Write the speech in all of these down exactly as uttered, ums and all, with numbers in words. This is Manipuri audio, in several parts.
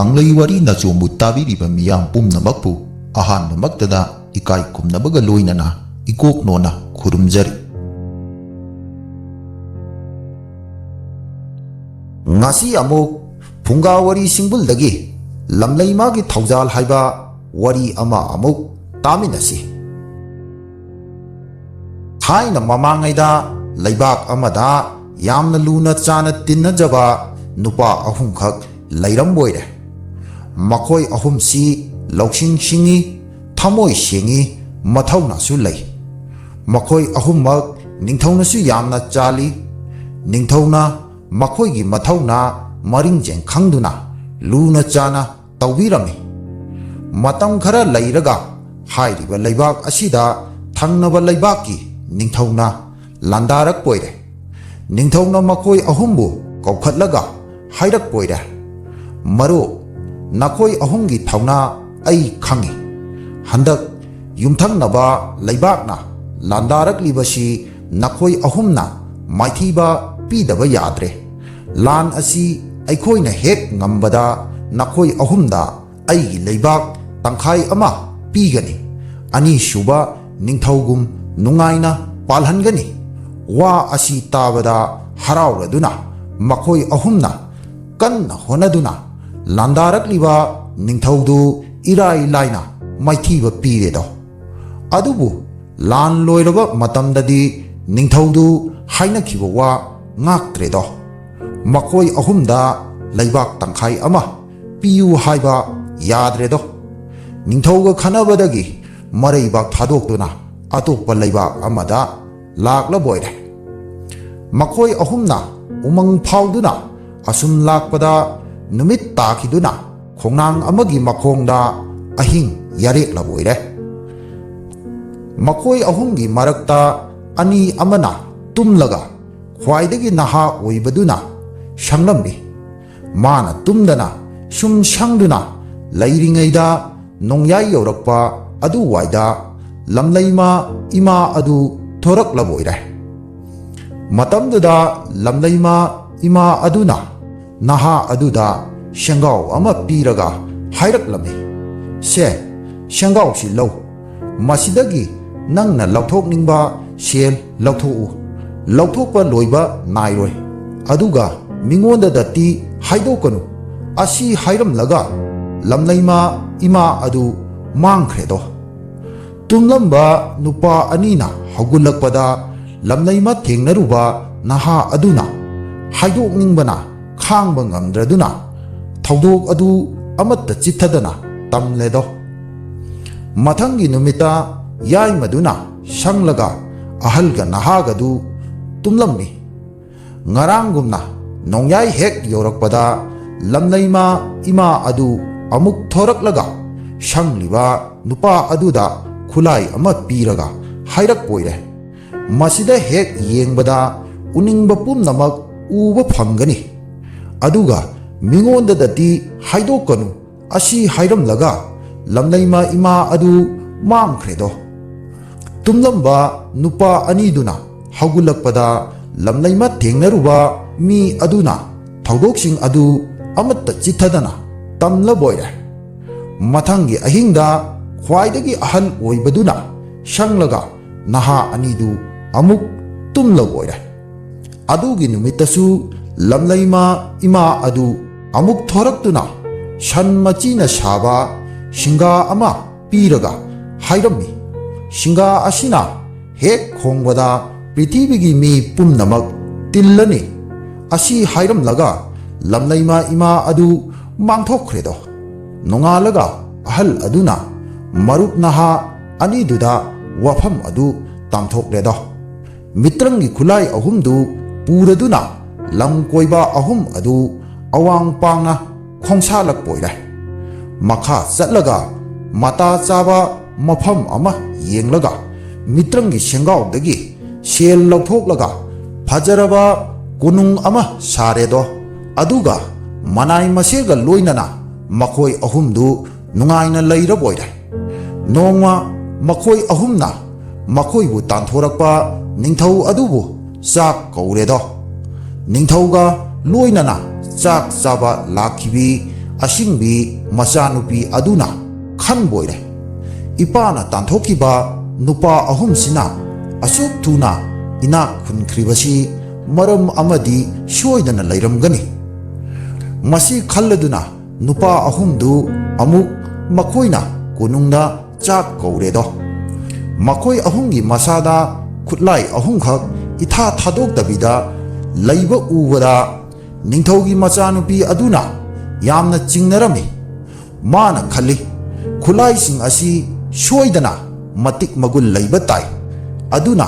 ꯀꯪꯂꯩ ꯋꯥꯔꯤ ꯅꯆꯣꯝꯕꯨ ꯇꯥꯕꯤꯔꯤꯕ ꯃꯤꯌꯥꯝ ꯄꯨꯝꯅꯃꯛꯄꯨ ꯑꯍꯥꯟꯕꯃꯛꯇꯗ ꯏꯀꯥꯏ ꯈꯨꯝꯅꯕꯒ ꯂꯣꯏꯅꯅ ꯏꯀꯣꯛ ꯅꯣꯟꯅ ꯈꯨꯔꯨꯝꯖꯔꯤ꯫ ꯉꯁꯤ ꯑꯃꯨꯛ ꯐꯨꯡꯒꯥ ꯋꯥꯔꯤ ꯁꯤꯡꯕꯨꯜꯗꯒꯤ ꯂꯝꯂꯩꯃꯥꯒꯤ ꯊꯧꯖꯥꯜ ꯍꯥꯏꯕ ꯋꯥꯔꯤ ꯑꯃ ꯑꯃꯨꯛ ꯇꯥꯃꯤꯟꯅꯁꯤ꯫ ꯊꯥꯏꯅ ꯃꯃꯥꯡꯉꯩꯗ ꯂꯩꯕꯥꯛ ꯑꯃꯗ ꯌꯥꯝꯅ ꯂꯨꯅ ꯆꯥꯅ ꯇꯤꯟꯅꯖꯕ ꯅꯨꯄꯥ ꯑꯍꯨꯝꯈꯛ ꯂꯩꯔꯝꯕꯣꯏꯔꯦ꯫ ꯃꯈꯣꯏ ꯑꯍꯨꯝꯁꯤ ꯂꯧꯁꯤꯡ ꯁꯤꯡꯉꯤ, ꯊꯃꯣꯏ ꯁꯦꯡꯉꯤ, ꯃꯊꯧꯅꯥꯁꯨ ꯂꯩ꯫ ꯃꯈꯣꯏ ꯑꯍꯨꯝꯃꯛ ꯅꯤꯡꯊꯧꯅꯁꯨ ꯌꯥꯝꯅ ꯆꯥꯜꯂꯤ꯫ ꯅꯤꯡꯊꯧꯅ ꯃꯈꯣꯏꯒꯤ ꯃꯊꯧꯅꯥ ꯃꯔꯤꯡꯖꯦꯟ ꯈꯪꯗꯨꯅ ꯂꯨꯅ ꯆꯥꯅ ꯇꯧꯕꯤꯔꯝꯃꯤ꯫ ꯃꯇꯝ ꯈꯔ ꯂꯩꯔꯒ ꯍꯥꯏꯔꯤꯕ ꯂꯩꯕꯥꯛ ꯑꯁꯤꯗ ꯊꯪꯅꯕ ꯂꯩꯕꯥꯛꯀꯤ ꯅꯤꯡꯊꯧꯅ ꯂꯥꯟꯗꯥꯔꯛꯄꯣꯏꯔꯦ꯫ ꯅꯤꯡꯊꯧꯅ ꯃꯈꯣꯏ ꯑꯍꯨꯝꯕꯨ ꯀꯧꯈꯠꯂꯒ ꯍꯥꯏꯔꯛꯄꯣꯏꯔꯦ, "ꯃꯔꯨꯞ, ꯅꯈꯣꯏ ꯑꯍꯨꯝꯒꯤ ꯊꯧꯅꯥ ꯑꯩ ꯈꯪꯏ꯫ ꯍꯟꯗꯛ ꯌꯨꯝꯊꯪꯅꯕ ꯂꯩꯕꯥꯛꯅ ꯂꯥꯟꯗꯥꯔꯛꯂꯤꯕꯁꯤ ꯅꯈꯣꯏ ꯑꯍꯨꯝꯅ ꯃꯥꯏꯊꯤꯕ ꯄꯤꯗꯕ ꯌꯥꯗ꯭ꯔꯦ꯫ ꯂꯥꯟ ꯑꯁꯤ ꯑꯩꯈꯣꯏꯅ ꯍꯦꯛ ꯉꯝꯕꯗ ꯅꯈꯣꯏ ꯑꯍꯨꯝꯗ ꯑꯩꯒꯤ ꯂꯩꯕꯥꯛ ꯇꯪꯈꯥꯏ ꯑꯃ ꯄꯤꯒꯅꯤ꯫ ꯑꯅꯤꯁꯨꯕ ꯅꯤꯡꯊꯧꯒꯨꯝ ꯅꯨꯡꯉꯥꯏꯅ ꯄꯥꯜꯍꯟꯒꯅꯤ꯫" ꯋꯥ ꯑꯁꯤ ꯇꯥꯕꯗ ꯍꯔꯥꯎꯔꯗꯨꯅ ꯃꯈꯣꯏ ꯑꯍꯨꯝꯅ ꯀꯟꯅ ꯍꯣꯠꯅꯗꯨꯅ ꯂꯥꯟꯗꯥꯔꯛꯂꯤꯕ ꯅꯤꯡꯊꯧꯗꯨ ꯏꯔꯥꯏ ꯂꯥꯏꯅ ꯃꯥꯏꯊꯤꯕ ꯄꯤꯔꯦꯗꯣ꯫ ꯑꯗꯨꯕꯨ ꯂꯥꯟ ꯂꯣꯏꯔꯕ ꯃꯇꯝꯗꯗꯤ ꯅꯤꯡꯊꯧꯗꯨ ꯍꯥꯏꯅꯈꯤꯕ ꯋꯥ ꯉꯥꯛꯇ꯭ꯔꯦꯗꯣ꯫ ꯃꯈꯣꯏ ꯑꯍꯨꯝꯗ ꯂꯩꯕꯥꯛ ꯇꯪꯈꯥꯏ ꯑꯃ ꯄꯤꯌꯨ ꯍꯥꯏꯕ ꯌꯥꯗ꯭ꯔꯦꯗꯣ꯫ ꯅꯤꯡꯊꯧꯒ ꯈꯟꯅꯕꯗꯒꯤ ꯃꯔꯩꯕꯥꯛ ꯊꯥꯗꯣꯛꯇꯨꯅ ꯑꯇꯣꯞꯄ ꯂꯩꯕꯥꯛ ꯑꯃꯗ ꯂꯥꯛꯂꯕꯣꯏꯔꯦ꯫ ꯃꯈꯣꯏ ꯑꯍꯨꯝꯅ ꯎꯃꯪ ꯐꯥꯎꯗꯨꯅ ꯑꯁꯨꯝ ꯂꯥꯛꯄꯗ ꯅꯨꯃꯤꯠ ꯇꯥꯈꯤꯗꯨꯅ ꯈꯣꯡꯅꯥꯡ ꯑꯃꯒꯤ ꯃꯈꯣꯡꯗ ꯑꯍꯤꯡ ꯌꯥꯔꯦꯛꯂꯕꯣꯏꯔꯦ꯫ ꯃꯈꯣꯏ ꯑꯍꯨꯝꯒꯤ ꯃꯔꯛꯇ ꯑꯅꯤ ꯑꯃꯅ ꯇꯨꯝꯂꯒ ꯈ꯭ꯋꯥꯏꯗꯒꯤ ꯅꯍꯥ ꯑꯣꯏꯕꯗꯨꯅ ꯁꯪꯂꯝꯃꯤ꯫ ꯃꯥꯅ ꯇꯨꯝꯗꯅ ꯁꯨꯝ ꯁꯪꯗꯨꯅ ꯂꯩꯔꯤꯉꯩꯗ ꯅꯣꯡꯌꯥꯏ ꯌꯧꯔꯛꯄ ꯑꯗꯨꯋꯥꯏꯗ ꯂꯝꯂꯩꯃ ꯏꯃꯥ ꯑꯗꯨ ꯊꯣꯔꯛꯂꯕꯣꯏꯔꯦ꯫ ꯃꯇꯝꯗꯨꯗ ꯂꯝꯂꯩꯃ ꯏꯃꯥ ꯑꯗꯨꯅ ꯅꯍꯥ ꯑꯗꯨꯗ ꯁꯦꯡꯒꯥꯎ ꯑꯃ ꯄꯤꯔꯒ ꯍꯥꯏꯔꯛꯂꯝꯃꯤ, "ꯁꯦ, ꯁꯦꯡꯒꯥꯎꯁꯤ ꯂꯧ꯫ ꯃꯁꯤꯗꯒꯤ ꯅꯪꯅ ꯂꯧꯊꯣꯛꯅꯤꯡꯕ ꯁꯦꯜ ꯂꯧꯊꯣꯛꯎ꯫ ꯂꯧꯊꯣꯛꯄ ꯂꯣꯏꯕ ꯅꯥꯏꯔꯣꯏ꯫ ꯑꯗꯨꯒ ꯃꯤꯉꯣꯟꯗꯗꯤ ꯍꯥꯏꯗꯣꯛꯀꯅꯨ"꯫ ꯑꯁꯤ ꯍꯥꯏꯔꯝꯂꯒ ꯂꯝꯂꯩꯃ ꯏꯃꯥ ꯑꯗꯨ ꯃꯥꯡꯈ꯭ꯔꯦꯗꯣ꯫ ꯇꯨꯝꯂꯝꯕ ꯅꯨꯄꯥ ꯑꯅꯤꯅ ꯍꯧꯒꯠꯂꯛꯄꯗ ꯂꯝꯂꯩꯃ ꯊꯦꯡꯅꯔꯨꯕ ꯅꯍꯥ ꯑꯗꯨꯅ ꯍꯥꯏꯗꯣꯛꯅꯤꯡꯕꯅ ꯈꯥꯡꯕ ꯉꯝꯗ꯭ꯔꯗꯨꯅ ꯊꯧꯗꯣꯛ ꯑꯗꯨ ꯑꯃꯠꯇ ꯆꯤꯠꯊꯗꯅ ꯇꯝꯂꯦꯗꯣ꯫ ꯃꯊꯪꯒꯤ ꯅꯨꯃꯤꯠꯇ ꯌꯥꯏꯃꯗꯨꯅ ꯁꯪꯂꯒ ꯑꯍꯜꯒ ꯅꯍꯥꯒꯗꯨ ꯇꯨꯝꯂꯝꯃꯤ꯫ ꯉꯔꯥꯡꯒꯨꯝꯅ ꯅꯣꯡꯌꯥꯏ ꯍꯦꯛ ꯌꯧꯔꯛꯄꯗ ꯂꯝꯂꯩꯃ ꯏꯃꯥ ꯑꯗꯨ ꯑꯃꯨꯛ ꯊꯣꯔꯛꯂꯒ ꯁꯪꯂꯤꯕ ꯅꯨꯄꯥ ꯑꯗꯨꯗ ꯈꯨꯠꯂꯥꯏ ꯑꯃ ꯄꯤꯔꯒ ꯍꯥꯏꯔꯛꯄꯣꯏꯔꯦ, "ꯃꯁꯤꯗ ꯍꯦꯛ ꯌꯦꯡꯕꯗ ꯎꯅꯤꯡꯕ ꯄꯨꯝꯅꯃꯛ ꯎꯕ ꯐꯪꯒꯅꯤ꯫ ꯑꯗꯨꯒ ꯃꯤꯉꯣꯟꯗꯗꯤ ꯍꯥꯏꯗꯣꯛꯀꯅꯨ"꯫ ꯑꯁꯤ ꯍꯥꯏꯔꯝꯂꯒ ꯂꯝꯂꯩꯃ ꯏꯃꯥ ꯑꯗꯨ ꯃꯥꯡꯈ꯭ꯔꯦꯗꯣ꯫ ꯇꯨꯝꯂꯝꯕ ꯅꯨꯄꯥ ꯑꯅꯤꯗꯨꯅ ꯍꯧꯒꯠꯂꯛꯄꯗ ꯂꯝꯂꯩꯃ ꯊꯦꯡꯅꯔꯨꯕ ꯃꯤ ꯑꯗꯨꯅ ꯊꯧꯗꯣꯛꯁꯤꯡ ꯑꯗꯨ ꯑꯃꯠꯇ ꯆꯤꯠꯊꯗꯅ ꯇꯝꯂꯕꯣꯏꯔꯦ꯫ ꯃꯊꯪꯒꯤ ꯑꯍꯤꯡꯗ ꯈ꯭ꯋꯥꯏꯗꯒꯤ ꯑꯍꯜ ꯑꯣꯏꯕꯗꯨꯅ ꯁꯪꯂꯒ ꯅꯍꯥ ꯑꯅꯤꯗꯨ ꯑꯃꯨꯛ ꯇꯨꯝꯂꯕꯣꯏꯔꯦ꯫ ꯑꯗꯨꯒꯤ ꯅꯨꯃꯤꯠꯇꯁꯨ ꯂꯝꯂꯩꯃ ꯏꯃꯥ ꯑꯗꯨ ꯑꯃꯨꯛ ꯊꯣꯔꯛꯇꯨꯅ ꯁꯟ ꯃꯆꯤꯅ ꯁꯥꯕ ꯁꯤꯡꯒꯥ ꯑꯃ ꯄꯤꯔꯒ ꯍꯥꯏꯔꯝꯃꯤ, "ꯁꯤꯡꯒꯥ ꯑꯁꯤꯅ ꯍꯦꯛ ꯈꯣꯡꯕꯗ ꯄ꯭ꯔꯤꯊꯤꯕꯤꯒꯤ ꯃꯤ ꯄꯨꯝꯅꯃꯛ ꯇꯤꯜꯂꯅꯤ"꯫ ꯑꯁꯤ ꯍꯥꯏꯔꯝꯂꯒ ꯂꯝꯂꯩꯃ ꯏꯃꯥ ꯑꯗꯨ ꯃꯥꯡꯊꯣꯛꯈ꯭ꯔꯦꯗꯣ꯫ ꯅꯣꯡꯉꯥꯜꯂꯒ ꯑꯍꯜ ꯑꯗꯨꯅ ꯃꯔꯨꯞ ꯅꯍꯥ ꯑꯅꯤꯗꯨꯗ ꯋꯥꯐꯝ ꯑꯗꯨ ꯇꯝꯊꯣꯛꯂꯦꯗꯣ꯫ ꯃꯤꯇ꯭ꯔꯪꯒꯤ ꯈꯨꯠꯂꯥꯏ ꯑꯍꯨꯝꯗꯨ ꯄꯨꯔꯗꯨꯅ ꯂꯝ ꯀꯣꯏꯕ ꯑꯍꯨꯝ ꯑꯗꯨ ꯑꯋꯥꯡ ꯄꯥꯡꯅ ꯈꯣꯡꯁꯥꯜꯂꯛꯄ ꯑꯣꯏꯔꯦ꯫ ꯃꯈꯥ ꯆꯠꯂꯒ ꯃꯇꯥ ꯆꯥꯕ ꯃꯐꯝ ꯑꯃ ꯌꯦꯡꯂꯒ ꯃꯤꯇ꯭ꯔꯪꯒꯤ ꯁꯦꯡꯒꯥꯎꯗꯒꯤ ꯁꯦꯜ ꯂꯧꯊꯣꯛꯂꯒ ꯐꯖꯔꯕ ꯀꯣꯅꯨꯡ ꯑꯃ ꯁꯥꯔꯦꯗꯣ꯫ ꯑꯗꯨꯒ ꯃꯅꯥꯏ ꯃꯁꯦꯜꯒ ꯂꯣꯏꯅꯅ ꯃꯈꯣꯏ ꯑꯍꯨꯝꯗꯨ ꯅꯨꯡꯉꯥꯏꯅ ꯂꯩꯔꯕ ꯑꯣꯏꯔꯦ꯫ ꯅꯣꯡꯃ ꯃꯈꯣꯏ ꯑꯍꯨꯝꯅ ꯃꯈꯣꯏꯕꯨ ꯇꯥꯟꯊꯣꯔꯛꯄ ꯅꯤꯡꯊꯧ ꯑꯗꯨꯕꯨ ꯆꯥꯛ ꯀꯧꯔꯦꯗꯣ꯫ ꯅꯤꯡꯊꯧꯒ ꯂꯣꯏꯅꯅ ꯆꯥꯛ ꯆꯥꯕ ꯂꯥꯛꯈꯤꯕꯤ ꯑꯁꯤꯡꯕꯤ ꯃꯆꯥꯅꯨꯄꯤ ꯑꯗꯨꯅ ꯈꯟꯕ ꯑꯣꯏꯔꯦ꯫ ꯏꯄꯥꯅ ꯇꯥꯟꯊꯣꯛꯈꯤꯕ ꯅꯨꯄꯥ ꯑꯍꯨꯝꯁꯤꯅ ꯑꯁꯨꯛ ꯊꯨꯅ ꯏꯅꯥꯛ ꯈꯨꯟꯈ꯭ꯔꯤꯕꯁꯤ ꯃꯔꯝ ꯑꯃꯗꯤ ꯁꯣꯏꯗꯅ ꯂꯩꯔꯝꯒꯅꯤ꯫ ꯃꯁꯤ ꯈꯜꯂꯗꯨꯅ ꯅꯨꯄꯥ ꯑꯍꯨꯝꯗꯨ ꯑꯃꯨꯛ ꯃꯈꯣꯏꯅ ꯀꯣꯅꯨꯡꯗ ꯆꯥꯛ ꯀꯧꯔꯦꯗꯣ꯫ ꯃꯈꯣꯏ ꯑꯍꯨꯝꯒꯤ ꯃꯁꯥꯗ ꯈꯨꯠꯂꯥꯏ ꯑꯍꯨꯝꯈꯛ ꯏꯊꯥ ꯊꯥꯗꯣꯛꯇꯕꯤꯗ ꯂꯩꯕ ꯎꯕꯗ ꯅꯤꯡꯊꯧꯒꯤ ꯃꯆꯥꯅꯨꯄꯤ ꯑꯗꯨꯅ ꯌꯥꯝꯅ ꯆꯤꯡꯅꯔꯝꯃꯤ꯫ ꯃꯥꯅ ꯈꯜꯂꯤ, "ꯈꯨꯠꯂꯥꯏꯁꯤꯡ ꯑꯁꯤ ꯁꯣꯏꯗꯅ ꯃꯇꯤꯛ ꯃꯒꯨꯟ ꯂꯩꯕ ꯇꯥꯏ, ꯑꯗꯨꯅ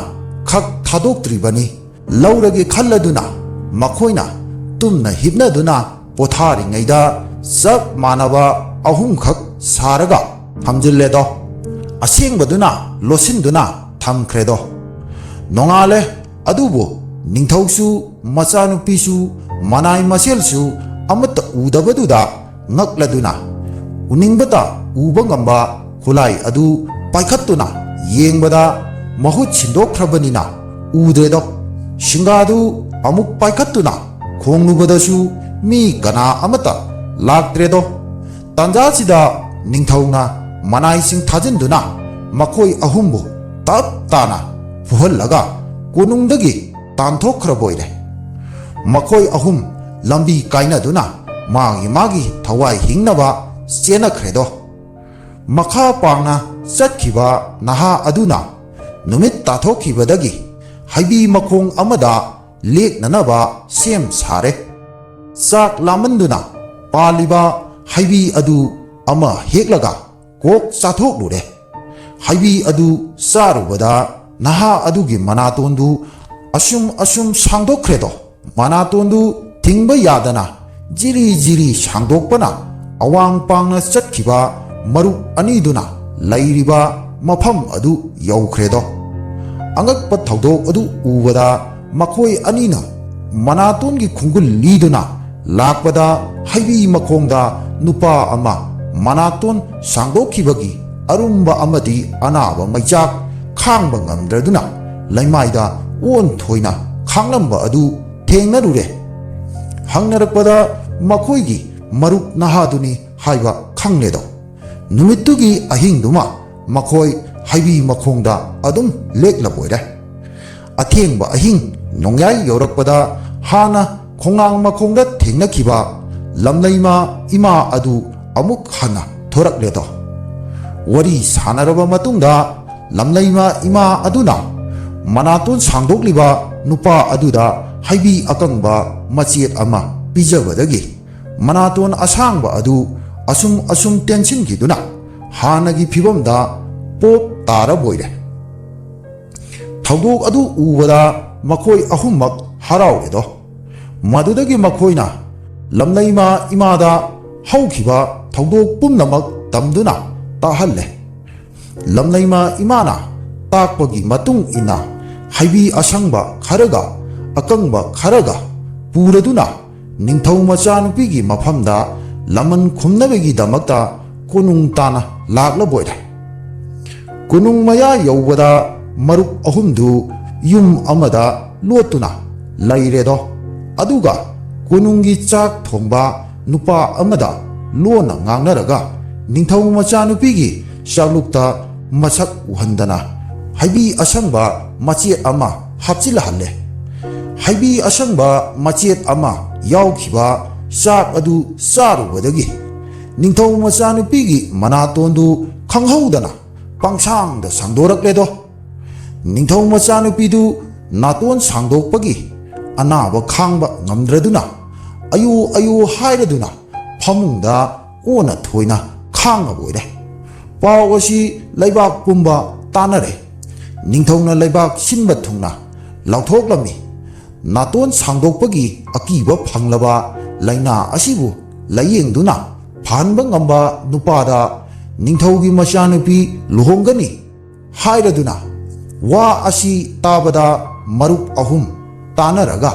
ꯈꯛ ꯊꯥꯗꯣꯛꯇ꯭ꯔꯤꯕꯅꯤ"꯫ ꯂꯧꯔꯒꯦ ꯈꯜꯂꯗꯨꯅ ꯃꯈꯣꯏꯅ ꯇꯨꯝꯅ ꯍꯤꯞꯅꯗꯨꯅ ꯄꯣꯊꯥꯔꯤꯉꯩꯗ ꯆꯞ ꯃꯥꯟꯅꯕ ꯑꯍꯨꯝꯈꯛ ꯁꯥꯔꯒ ꯊꯝꯖꯤꯜꯂꯦꯗꯣ꯫ ꯑꯁꯦꯡꯕꯗꯨꯅ ꯂꯣꯠꯁꯤꯟꯗꯨꯅ ꯊꯝꯈ꯭ꯔꯦꯗꯣ꯫ ꯅꯣꯡꯉꯥꯜꯂꯦ꯫ ꯑꯗꯨꯕꯨ ꯅꯤꯡꯊꯧꯁꯨ, ꯃꯆꯥꯅꯨꯄꯤꯁꯨ, ꯃꯅꯥꯏ ꯃꯁꯦꯜꯁꯨ ꯑꯃꯠꯇ ꯎꯗꯕꯗꯨꯗ ꯉꯛꯂꯗꯨꯅ ꯎꯅꯤꯡꯕꯇ ꯎꯕ ꯉꯝꯕ ꯈꯨꯠꯂꯥꯏ ꯑꯗꯨ ꯄꯥꯏꯈꯠꯇꯨꯅ ꯌꯦꯡꯕꯗ ꯃꯍꯨꯠ ꯁꯤꯟꯗꯣꯛꯈ꯭ꯔꯕꯅꯤꯅ ꯎꯗ꯭ꯔꯦꯗꯣ꯫ ꯁꯤꯡꯒꯥꯗꯨ ꯑꯃꯨꯛ ꯄꯥꯏꯈꯠꯇꯨꯅ ꯈꯣꯡꯂꯨꯕꯗꯁꯨ ꯃꯤ ꯀꯅꯥ ꯑꯃꯠꯇ ꯂꯥꯛꯇ꯭ꯔꯦꯗꯣ꯫ ꯇꯥꯟꯖꯥꯁꯤꯗ ꯅꯤꯡꯊꯧꯅ ꯃꯅꯥꯏꯁꯤꯡ ꯊꯥꯖꯤꯟꯗꯨꯅ ꯃꯈꯣꯏ ꯑꯍꯨꯝꯕꯨ ꯇꯞ ꯇꯥꯅ ꯐꯨꯍꯜꯂꯒ ꯀꯣꯅꯨꯡꯗꯒꯤ ꯇꯥꯟꯊꯣꯛꯈ꯭ꯔꯕ ꯑꯣꯏꯔꯦ꯫ ꯃꯈꯣꯏ ꯑꯍꯨꯝ ꯂꯝꯕꯤ ꯀꯥꯏꯅꯗꯨꯅ ꯃꯥꯒꯤ ꯃꯥꯒꯤ ꯊꯋꯥꯏ ꯍꯤꯡꯅꯕ ꯆꯦꯟꯅꯈ꯭ꯔꯦꯗꯣ꯫ ꯃꯈꯥ ꯄꯥꯡꯅ ꯆꯠꯈꯤꯕ ꯅꯍꯥ ꯑꯗꯨꯅ ꯅꯨꯃꯤꯠ ꯇꯥꯊꯣꯛꯈꯤꯕꯗꯒꯤ ꯍꯩꯕꯤ ꯃꯈꯣꯡ ꯑꯃꯗ ꯂꯦꯛꯅꯅꯕ ꯁꯦꯝ ꯁꯥꯔꯦ꯫ ꯆꯥꯛ ꯂꯥꯝꯃꯟꯗꯨꯅ ꯄꯥꯜꯂꯤꯕ ꯍꯩꯕꯤ ꯑꯗꯨ ꯑꯃ ꯍꯦꯛꯂꯒ ꯀꯣꯛ ꯆꯥꯊꯣꯛꯂꯨꯔꯦ꯫ ꯍꯩꯕꯤ ꯑꯗꯨ ꯆꯥꯔꯨꯕꯗ ꯅꯍꯥ ꯑꯗꯨꯒꯤ ꯃꯅꯥꯇꯣꯟꯗꯨ ꯑꯁꯨꯝ ꯑꯁꯨꯝ ꯁꯥꯡꯗꯣꯛꯈ꯭ꯔꯦꯗꯣ꯫ ꯃꯅꯥꯇꯣꯟꯗꯨ ꯊꯤꯡꯕ ꯌꯥꯗꯅ ꯖꯤꯔꯤ ꯖꯤꯔꯤ ꯁꯥꯡꯗꯣꯛꯄꯅ ꯑꯋꯥꯡ ꯄꯥꯡꯅ ꯆꯠꯈꯤꯕ ꯃꯔꯨꯞ ꯑꯅꯤꯗꯨꯅ ꯂꯩꯔꯤꯕ ꯃꯐꯝ ꯑꯗꯨ ꯌꯧꯈ꯭ꯔꯦꯗꯣ꯫ ꯑꯉꯛꯄ ꯊꯧꯗꯣꯛ ꯑꯗꯨ ꯎꯕꯗ ꯃꯈꯣꯏ ꯑꯅꯤꯅ ꯃꯅꯥꯇꯣꯟꯒꯤ ꯈꯣꯡꯒꯨꯜ ꯂꯤꯗꯨꯅ ꯂꯥꯛꯄꯗ ꯍꯩꯕꯤ ꯃꯈꯣꯡꯗ ꯅꯨꯄꯥ ꯑꯃ ꯃꯅꯥꯇꯣꯟ ꯁꯥꯡꯗꯣꯛꯈꯤꯕꯒꯤ ꯑꯔꯨꯝꯕ ꯑꯃꯗꯤ ꯑꯅꯥꯕ ꯃꯩꯆꯥꯛ ꯈꯥꯡꯕ ꯉꯝꯗ꯭ꯔꯗꯨꯅ ꯂꯩꯃꯥꯏꯗ ꯑꯣꯟꯊꯣꯏꯅ ꯈꯥꯡꯂꯝꯕ ꯑꯗꯨ ꯊꯦꯡꯅꯔꯨꯔꯦ꯫ ꯍꯪꯅꯔꯛꯄꯗ ꯃꯈꯣꯏꯒꯤ ꯃꯔꯨꯞ ꯅꯍꯥꯗꯨꯅꯤ ꯍꯥꯏꯕ ꯈꯪꯂꯦꯗꯣ꯫ ꯅꯨꯃꯤꯠꯇꯨꯒꯤ ꯑꯍꯤꯡꯗꯨꯃ ꯃꯈꯣꯏ ꯍꯩꯕꯤ ꯃꯈꯣꯡꯗ ꯑꯗꯨꯝ ꯂꯦꯛꯂꯕꯣꯏꯔꯦ꯫ ꯑꯊꯦꯡꯕ ꯑꯍꯤꯡ ꯅꯣꯡꯌꯥꯏ ꯌꯧꯔꯛꯄꯗ ꯍꯥꯟꯅ ꯈꯣꯡꯅꯥꯡ ꯃꯈꯣꯡꯗ ꯊꯦꯡꯅꯈꯤꯕ ꯂꯝꯂꯩꯃ ꯏꯃꯥ ꯑꯗꯨ ꯑꯃꯨꯛ ꯍꯟꯅ ꯊꯣꯔꯛꯂꯦꯗꯣ꯫ ꯋꯥꯔꯤ ꯁꯥꯟꯅꯔꯕ ꯃꯇꯨꯡꯗ ꯂꯝꯂꯩꯃ ꯏꯃꯥ ꯑꯗꯨꯅ ꯃꯅꯥꯇꯣꯟ ꯁꯥꯡꯗꯣꯛꯂꯤꯕ ꯅꯨꯄꯥ ꯑꯗꯨꯗ ꯍꯩꯕꯤ ꯑꯀꯪꯕ ꯃꯆꯦꯠ ꯑꯃ ꯄꯤꯖꯕꯗꯒꯤ ꯃꯅꯥꯇꯣꯟ ꯑꯁꯥꯡꯕ ꯑꯗꯨ ꯑꯁꯨꯝ ꯑꯁꯨꯝ ꯇꯦꯟꯁꯤꯟꯈꯤꯗꯨꯅ ꯍꯥꯟꯅꯒꯤ ꯐꯤꯕꯝꯗ ꯄꯣꯞ ꯇꯥꯔꯕꯣꯏꯔꯦ꯫ ꯊꯧꯗꯣꯛ ꯑꯗꯨ ꯎꯕꯗ ꯃꯈꯣꯏ ꯑꯍꯨꯝꯃꯛ ꯍꯔꯥꯎꯔꯦꯗꯣ꯫ ꯃꯗꯨꯗꯒꯤ ꯃꯈꯣꯏꯅ ꯂꯝꯂꯩꯃ ꯏꯃꯥꯗ ꯍꯧꯈꯤꯕ ꯊꯧꯗꯣꯛ ꯄꯨꯝꯅꯃꯛ ꯇꯝꯗꯨꯅ ꯇꯥꯍꯜꯂꯦ꯫ ꯂꯝꯂꯩꯃ ꯏꯃꯥꯅ ꯇꯥꯛꯄꯒꯤ ꯃꯇꯨꯡ ꯏꯟꯅ ꯍꯩꯕꯤ ꯑꯁꯪꯕ ꯈꯔꯒ ꯑꯀꯪꯕ ꯈꯔꯒ ꯄꯨꯔꯗꯨꯅ ꯅꯤꯡꯊꯧ ꯃꯆꯥꯅꯨꯄꯤꯒꯤ ꯃꯐꯝꯗ ꯂꯃꯟ ꯈꯨꯝꯅꯕꯒꯤꯗꯃꯛꯇ ꯀꯣꯅꯨꯡ ꯇꯥꯟꯅ ꯂꯥꯛꯂꯕꯣꯏꯔꯦ꯫ ꯀꯣꯅꯨꯡ ꯃꯌꯥ ꯌꯧꯕꯗ ꯃꯔꯨꯞ ꯑꯍꯨꯝꯗꯨ ꯌꯨꯝ ꯑꯃꯗ ꯂꯣꯠꯇꯨꯅ ꯂꯩꯔꯦꯗꯣ꯫ ꯑꯗꯨꯒ ꯀꯣꯅꯨꯡꯒꯤ ꯆꯥꯛ ꯊꯣꯡꯕ ꯅꯨꯄꯥ ꯑꯃꯗ ꯂꯣꯟꯅ ꯉꯥꯡꯅꯔꯒ ꯅꯤꯡꯊꯧ ꯃꯆꯥꯅꯨꯄꯤꯒꯤ ꯆꯥꯛꯂꯨꯛꯇ ꯃꯁꯛ ꯎꯍꯟꯗꯅ ꯍꯩꯕꯤ ꯑꯁꯪꯕ ꯃꯆꯦꯠ ꯑꯃ ꯍꯥꯞꯆꯤꯜꯂꯍꯜꯂꯦ꯫ ꯍꯩꯕꯤ ꯑꯁꯪꯕ ꯃꯆꯦꯠ ꯑꯃ ꯌꯥꯎꯈꯤꯕ ꯆꯥꯛ ꯑꯗꯨ ꯆꯥꯔꯨꯕꯗꯒꯤ ꯅꯤꯡꯊꯧ ꯃꯆꯥꯅꯨꯄꯤꯒꯤ ꯃꯅꯥꯇꯣꯟꯗꯨ ꯈꯪꯍꯧꯗꯅ ꯄꯪꯁꯥꯡꯗ ꯁꯥꯡꯗꯣꯔꯛꯂꯦꯗꯣ꯫ ꯅꯤꯡꯊꯧ ꯃꯆꯥꯅꯨꯄꯤꯗꯨ ꯅꯥꯇꯣꯟ ꯁꯥꯡꯗꯣꯛꯄꯒꯤ ꯑꯅꯥꯕ ꯈꯥꯡꯕ ꯉꯝꯗ꯭ꯔꯗꯨꯅ ꯑꯌꯨ ꯑꯌꯨ ꯍꯥꯏꯔꯗꯨꯅ ꯐꯃꯨꯡꯗ ꯑꯣꯟꯅ ꯊꯣꯏꯅ ꯈꯥꯡꯉꯕ ꯑꯣꯏꯔꯦ꯫ ꯄꯥꯎ ꯑꯁꯤ ꯂꯩꯕꯥꯛ ꯄꯨꯝꯕ ꯇꯥꯅꯔꯦ꯫ ꯅꯤꯡꯊꯧꯅ ꯂꯩꯕꯥꯛ ꯁꯤꯟꯕ ꯊꯨꯡꯅ ꯂꯥꯎꯊꯣꯛꯂꯝꯃꯤ꯫ ꯅꯥꯇꯣꯟ ꯁꯥꯡꯗꯣꯛꯄꯒꯤ ꯑꯀꯤꯕ ꯐꯪꯂꯕ ꯂꯥꯏꯅꯥ ꯑꯁꯤꯕꯨ ꯂꯥꯌꯦꯡꯗꯨꯅ ꯐꯍꯟꯕ ꯉꯝꯕ ꯅꯨꯄꯥꯗ ꯅꯤꯡꯊꯧꯒꯤ ꯃꯆꯥꯅꯨꯄꯤ ꯂꯨꯍꯣꯡꯒꯅꯤ ꯍꯥꯏꯔꯗꯨꯅ ꯋꯥ ꯑꯁꯤ ꯇꯥꯕꯗ ꯃꯔꯨꯞ ꯑꯍꯨꯝ ꯇꯥꯅꯔꯒ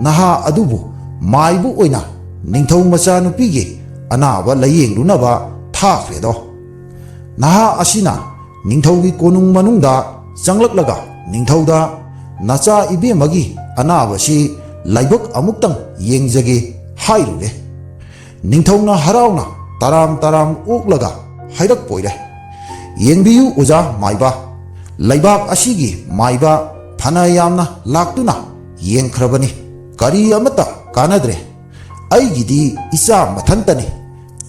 ꯅꯍꯥ ꯑꯗꯨꯕꯨ ꯃꯥꯏꯕ ꯑꯣꯏꯅ ꯅꯤꯡꯊꯧ ꯃꯆꯥꯅꯨꯄꯤꯒꯤ ꯑꯅꯥꯕ ꯂꯥꯌꯦꯡꯂꯨꯅꯕ ꯊꯥꯈ꯭ꯔꯦꯗꯣ꯫ ꯅꯍꯥ ꯑꯁꯤꯅ ꯅꯤꯡꯊꯧꯒꯤ ꯀꯣꯅꯨꯡ ꯃꯅꯨꯡꯗ ꯆꯪꯂꯛꯂꯒ ꯅꯤꯡꯊꯧꯗ ꯅꯆꯥ ꯏꯕꯦꯝꯃꯒꯤ ꯑꯅꯥꯕꯁꯤ ꯂꯥꯏꯕꯛ ꯑꯃꯨꯛꯇꯪ ꯌꯦꯡꯖꯒꯦ ꯍꯥꯏꯔꯨꯔꯦ꯫ ꯅꯤꯡꯊꯧꯅ ꯍꯔꯥꯎꯅ ꯇꯔꯥꯝ ꯇꯔꯥꯝ ꯑꯣꯛꯂꯒ ꯍꯥꯏꯔꯛꯄ ꯑꯣꯏꯔꯦ, "ꯌꯦꯡꯕꯤꯌꯨ ꯑꯣꯖꯥ ꯃꯥꯏꯕ, ꯂꯩꯕꯥꯛ ꯑꯁꯤꯒꯤ ꯃꯥꯏꯕ ꯐꯅ ꯌꯥꯝꯅ ꯂꯥꯛꯇꯨꯅ ꯌꯦꯡꯈ꯭ꯔꯕꯅꯤ, ꯀꯔꯤ ꯑꯃꯠꯇ ꯀꯥꯟꯅꯗ꯭ꯔꯦ꯫ ꯑꯩꯒꯤꯗꯤ ꯏꯆꯥ ꯃꯊꯟꯇꯅꯤ꯫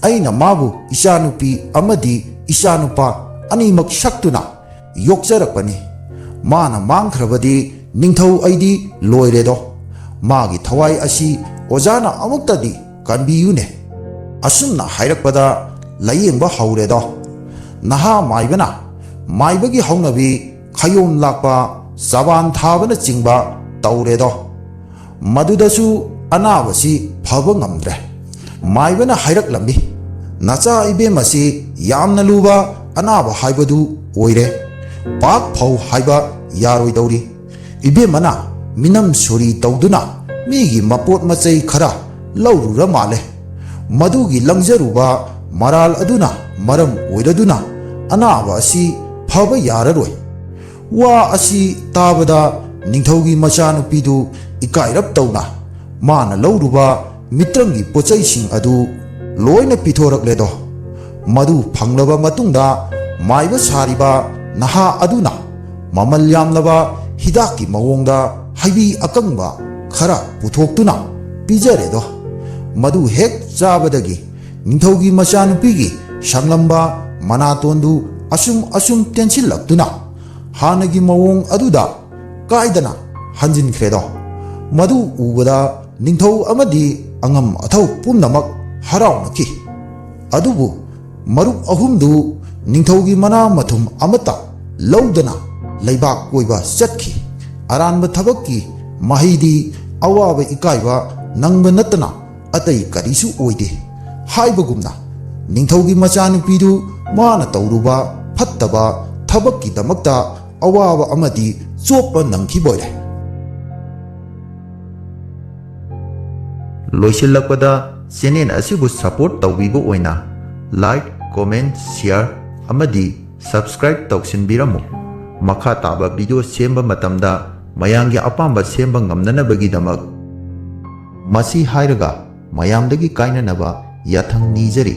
ꯑꯩꯅ ꯃꯥꯕꯨ ꯏꯆꯥꯅꯨꯄꯤ ꯑꯃꯗꯤ ꯏꯆꯥꯅꯨꯄꯥ ꯑꯅꯤꯃꯛ ꯁꯛꯇꯨꯅ ꯌꯣꯛꯆꯔꯛꯄꯅꯤ꯫ ꯃꯥꯅ ꯃꯥꯡꯈ꯭ꯔꯕꯗꯤ ꯅꯤꯡꯊꯧ ꯑꯩꯗꯤ ꯂꯣꯏꯔꯦꯗꯣ꯫ ꯃꯥꯒꯤ ꯊꯋꯥꯏ ꯑꯁꯤ ꯑꯣꯖꯥꯅ ꯑꯃꯨꯛꯇꯗꯤ ꯀꯟꯕꯤꯌꯨꯅꯦ꯫" ꯑꯁꯨꯝꯅ ꯍꯥꯏꯔꯛꯄꯗ ꯂꯥꯏꯌꯦꯡꯕ ꯍꯧꯔꯦꯗꯣ꯫ ꯅꯍꯥ ꯃꯥꯏꯕꯅ ꯃꯥꯏꯕꯒꯤ ꯍꯧꯅꯕꯤ ꯈꯌꯣꯝ ꯂꯥꯛꯄ, ꯆꯕꯥꯟ ꯊꯥꯕꯅꯆꯤꯡꯕ ꯇꯧꯔꯦꯗꯣ꯫ ꯃꯗꯨꯗꯁꯨ ꯑꯅꯥꯕꯁꯤ ꯐꯕ ꯉꯝꯗ꯭ꯔꯦ꯫ ꯃꯥꯏꯕꯅ ꯍꯥꯏꯔꯛꯂꯝꯃꯤ, "ꯅꯆꯥ ꯏꯕꯦꯝ ꯑꯁꯤ ꯌꯥꯝꯅ ꯂꯨꯕ ꯑꯅꯥꯕ ꯍꯥꯏꯕꯗꯨ ꯑꯣꯏꯔꯦ꯫ ꯄꯥꯛ ꯐꯧ ꯍꯥꯏꯕ ꯌꯥꯔꯣꯏꯗꯧꯔꯤ꯫ ꯏꯕꯦꯝꯃꯅ ꯃꯤꯅꯝ ꯁꯣꯔꯤ ꯇꯧꯗꯨꯅ ꯃꯤꯒꯤ ꯃꯄꯣꯠ ꯃꯆꯩ ꯈꯔ ꯂꯧꯔꯨꯔ ꯃꯥꯜꯂꯦ꯫ ꯃꯗꯨꯒꯤ ꯂꯪꯖꯔꯨꯕ ꯃꯔꯥꯜ ꯑꯗꯨꯅ ꯃꯔꯝ ꯑꯣꯏꯔꯗꯨꯅ ꯑꯅꯥꯕ ꯑꯁꯤ ꯐꯕ ꯌꯥꯔꯔꯣꯏ꯫" ꯋꯥ ꯑꯁꯤ ꯇꯥꯕꯗ ꯅꯤꯡꯊꯧꯒꯤ ꯃꯆꯥꯅꯨꯄꯤꯗꯨ ꯏꯀꯥꯏꯔꯞ ꯇꯧꯅ ꯃꯥꯅ ꯂꯧꯔꯨꯕ ꯃꯤꯇ꯭ꯔꯪꯒꯤ ꯄꯣꯠꯆꯩꯁꯤꯡ ꯑꯗꯨ ꯂꯣꯏꯅ ꯄꯤꯊꯣꯔꯛꯂꯦꯗꯣ꯫ ꯃꯗꯨ ꯐꯪꯂꯕ ꯃꯇꯨꯡꯗ ꯃꯥꯏꯕ ꯁꯥꯔꯤꯕ ꯅꯍꯥ ꯑꯗꯨꯅ ꯃꯃꯜ ꯌꯥꯝꯂꯕ ꯍꯤꯗꯥꯛꯀꯤ ꯃꯑꯣꯡꯗ ꯍꯩꯕꯤ ꯑꯀꯪꯕ ꯈꯔ ꯄꯨꯊꯣꯛꯇꯨꯅ ꯄꯤꯖꯔꯦꯗꯣ꯫ ꯃꯗꯨ ꯍꯦꯛ ꯆꯥꯕꯗꯒꯤ ꯅꯤꯡꯊꯧꯒꯤ ꯃꯆꯥꯅꯨꯄꯤꯒꯤ ꯁꯪꯂꯝꯕ ꯃꯅꯥꯇꯣꯟꯗꯨ ꯑꯁꯨꯝ ꯑꯁꯨꯝ ꯇꯦꯟꯁꯤꯜꯂꯛꯇꯨꯅ ꯍꯥꯟꯅꯒꯤ ꯃꯑꯣꯡ ꯑꯗꯨꯗ ꯀꯥꯏꯗꯅ ꯍꯟꯖꯤꯟꯈ꯭ꯔꯦꯗꯣ꯫ ꯃꯗꯨ ꯎꯕꯗ ꯅꯤꯡꯊꯧ ꯑꯃꯗꯤ ꯑꯉꯝ ꯑꯊꯧ ꯄꯨꯝꯅꯃꯛ ꯍꯔꯥꯎꯅꯈꯤ꯫ ꯑꯗꯨꯕꯨ ꯃꯔꯨꯞ ꯑꯍꯨꯝꯗꯨ ꯅꯤꯡꯊꯧꯒꯤ ꯃꯅꯥ ꯃꯊꯨꯝ ꯑꯃꯠꯇ ꯂꯧꯗꯅ ꯂꯩꯕꯥꯛ ꯀꯣꯏꯕ ꯆꯠꯈꯤ꯫ ꯑꯔꯥꯟꯕ ꯊꯕꯛꯀꯤ ꯃꯍꯩꯗꯤ ꯑꯋꯥꯕ ꯏꯀꯥꯏꯕ ꯅꯪꯕ ꯅꯠꯇꯅ ꯑꯇꯩ ꯀꯔꯤꯁꯨ ꯑꯣꯏꯗꯦ ꯍꯥꯏꯕꯒꯨꯝꯅ, ꯅꯤꯡꯊꯧꯒꯤ ꯃꯆꯥꯅꯨꯄꯤꯗꯨ ꯃꯥꯅ ꯇꯧꯔꯨꯕ ꯐꯠꯇꯕ ꯊꯕꯛꯀꯤꯗꯃꯛꯇ ꯑꯋꯥꯕ ꯑꯃꯗꯤ ꯆꯣꯞꯄ ꯅꯪꯈꯤꯕ ꯑꯣꯏꯔꯦ꯫ ꯂꯣꯏꯁꯤꯜꯂꯛꯄꯗ, ꯆꯦꯅꯦꯜ ꯑꯁꯤꯕꯨ ꯁꯄꯣꯔꯠ ꯇꯧꯕꯤꯕ ꯑꯣꯏꯅ ꯂꯥꯏꯛ, ꯀꯣꯃꯦꯟ, ꯁꯤꯌꯥꯔ ꯑꯃꯗꯤ ꯁꯕꯁꯀ꯭ꯔꯥꯏꯕ ꯇꯧꯁꯤꯟꯕꯤꯔꯝꯃꯨ꯫ ꯃꯈꯥ ꯇꯥꯕ ꯚꯤꯗꯤꯑꯣ ꯁꯦꯝꯕ ꯃꯇꯝꯗ ꯃꯌꯥꯝꯒꯤ ꯑꯄꯥꯝꯕ ꯁꯦꯝꯕ ꯉꯝꯅꯅꯕꯒꯤꯗꯃꯛ ꯃꯁꯤ ꯍꯥꯏꯔꯒ ꯃꯌꯥꯝꯗꯒꯤ ꯀꯥꯏꯅꯅꯕ ꯌꯥꯊꯪ ꯅꯤꯖꯔꯤ꯫